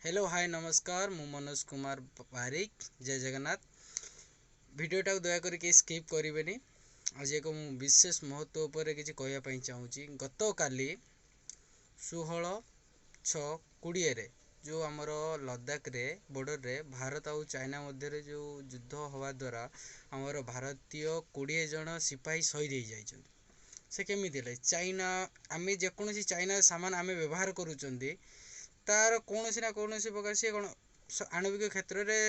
Hello, ହାଏ, ନମସ୍କାର। ମୁଁ ମନୋଜ କୁମାର ବାରିକ। ଜୟ ଜଗନ୍ନାଥ। ଭିଡ଼ିଓଟାକୁ ଦୟାକରି କେହି ସ୍କିପ୍ କରିବେନି। ଆଜି ଏକ ମୁଁ ବିଶେଷ ମହତ୍ତ୍ୱ ଉପରେ କିଛି କହିବା ପାଇଁ ଚାହୁଁଛି। ଗତକାଲି 16/6/20ରେ ଯେଉଁ ଆମର ଲଦାଖରେ ବର୍ଡ଼ରରେ ଭାରତ ଆଉ ଚାଇନା ମଧ୍ୟରେ ଯେଉଁ ଯୁଦ୍ଧ ହେବା ଦ୍ୱାରା ଆମର ଭାରତୀୟ 20 ଜଣ ସିପାହୀ ଶହୀଦ ହେଇଯାଇଛନ୍ତି। ସେ କେମିତି ହେଲେ? ଚାଇନା, ଆମେ ଯେକୌଣସି ଚାଇନା ସାମାନ ଆମେ ବ୍ୟବହାର କରୁଛନ୍ତି, ତା'ର କୌଣସି ନା କୌଣସି ପ୍ରକାର ସିଏ କ'ଣ ଆଣବିକ କ୍ଷେତ୍ରରେ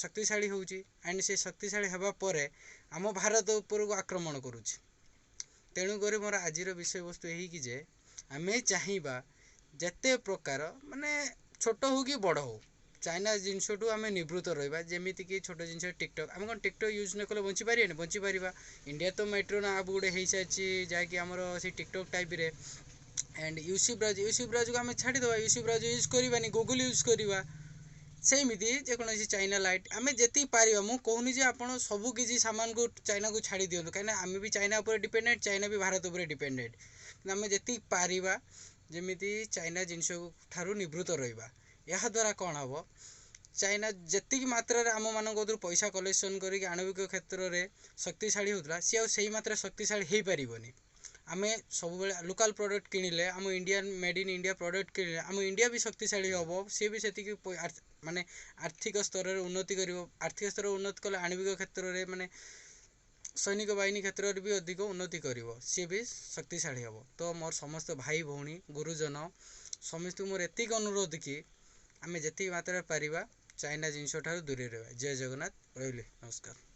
ଶକ୍ତିଶାଳୀ ହେଉଛି, ଆଣ୍ଡ ସେ ଶକ୍ତିଶାଳୀ ହେବା ପରେ ଆମ ଭାରତ ଉପରକୁ ଆକ୍ରମଣ କରୁଛି। ତେଣୁକରି ମୋର ଆଜିର ବିଷୟବସ୍ତୁ ଏହିକି ଯେ ଆମେ ଚାହିଁବା ଯେତେ ପ୍ରକାର, ମାନେ ଛୋଟ ହଉ କି ବଡ଼ ହଉ, ଚାଇନା ଜିନିଷଠୁ ଆମେ ନିବୃତ୍ତ ରହିବା। ଯେମିତିକି ଛୋଟ ଜିନିଷ ଟିକଟକ୍, ଆମେ କ'ଣ ଟିକଟକ୍ ୟୁଜ୍ ନ କଲେ ବଞ୍ଚିପାରିବାନି? ବଞ୍ଚିପାରିବା। ଇଣ୍ଡିଆ ତ ମେଟ୍ରୋ ଆପ୍ ଗୋଟେ ହେଇସାରିଛି, ଯାହାକି ଆମର ସେଇ ଟିକଟକ୍ ଟାଇପ୍ରେ। ଆଣ୍ଡ ୟୁସି ବ୍ରାଉଜ୍, ୟୁସି ବ୍ରାଉଜ୍କୁ ଆମେ ଛାଡ଼ିଦେବା, ୟୁସି ବ୍ରାଉଜ୍ ୟୁଜ୍ କରିବାନି, ଗୁଗୁଲ୍ ୟୁଜ୍ କରିବା। ସେମିତି ଯେକୌଣସି ଚାଇନା ଲାଇଟ୍, ଆମେ ଯେତିକି ପାରିବା। ମୁଁ କହୁନି ଯେ ଆପଣ ସବୁ କିଛି ସାମାନକୁ ଚାଇନାକୁ ଛାଡ଼ି ଦିଅନ୍ତୁ, କାହିଁକିନା ଆମେ ବି ଚାଇନା ଉପରେ ଡିପେଣ୍ଡେଣ୍ଟ, ଚାଇନା ବି ଭାରତ ଉପରେ ଡିପେଣ୍ଡେଣ୍ଟ। କିନ୍ତୁ ଆମେ ଯେତିକି ପାରିବା, ଯେମିତି ଚାଇନା ଜିନିଷ ଠାରୁ ନିବୃତ୍ତ ରହିବା। ଏହାଦ୍ୱାରା କ'ଣ ହେବ? ଚାଇନା ଯେତିକି ମାତ୍ରାରେ ଆମମାନଙ୍କ କତିରୁ ପଇସା କଲେକ୍ସନ୍ କରିକି ଆଣବିକ କ୍ଷେତ୍ରରେ ଶକ୍ତିଶାଳୀ ହେଉଥିଲା, ସିଏ ଆଉ ସେଇ ମାତ୍ରାରେ ଶକ୍ତିଶାଳୀ ହେଇପାରିବନି। ଆମେ ସବୁବେଳେ ଲୋକାଲ୍ ପ୍ରଡ଼କ୍ଟ କିଣିଲେ, ଆମ Indian made in India product କିଣିଲେ, ଆମ ଇଣ୍ଡିଆ ବି ଶକ୍ତିଶାଳୀ ହେବ, ସିଏ ବି ସେତିକି ମାନେ ଆର୍ଥିକ ସ୍ତରରେ ଉନ୍ନତି କରିବ। ଆର୍ଥିକ ସ୍ତରରେ ଉନ୍ନତି କଲେ ଆଣବିକ କ୍ଷେତ୍ରରେ, ମାନେ ସୈନିକ ବାହିନୀ କ୍ଷେତ୍ରରେ ବି ଅଧିକ ଉନ୍ନତି କରିବ, ସିଏ ବି ଶକ୍ତିଶାଳୀ ହେବ। ତ ମୋର ସମସ୍ତ ଭାଇ ଭଉଣୀ, ଗୁରୁଜନ ସମସ୍ତଙ୍କୁ ମୋର ଏତିକି ଅନୁରୋଧ କି ଆମେ ଯେତିକି ମାତ୍ରାରେ ପାରିବା ଚାଇନା ଜିନିଷ ଠାରୁ ଦୂରେଇ ରହିବା। ଜୟ ଜଗନ୍ନାଥ। ରହିଲି, ନମସ୍କାର।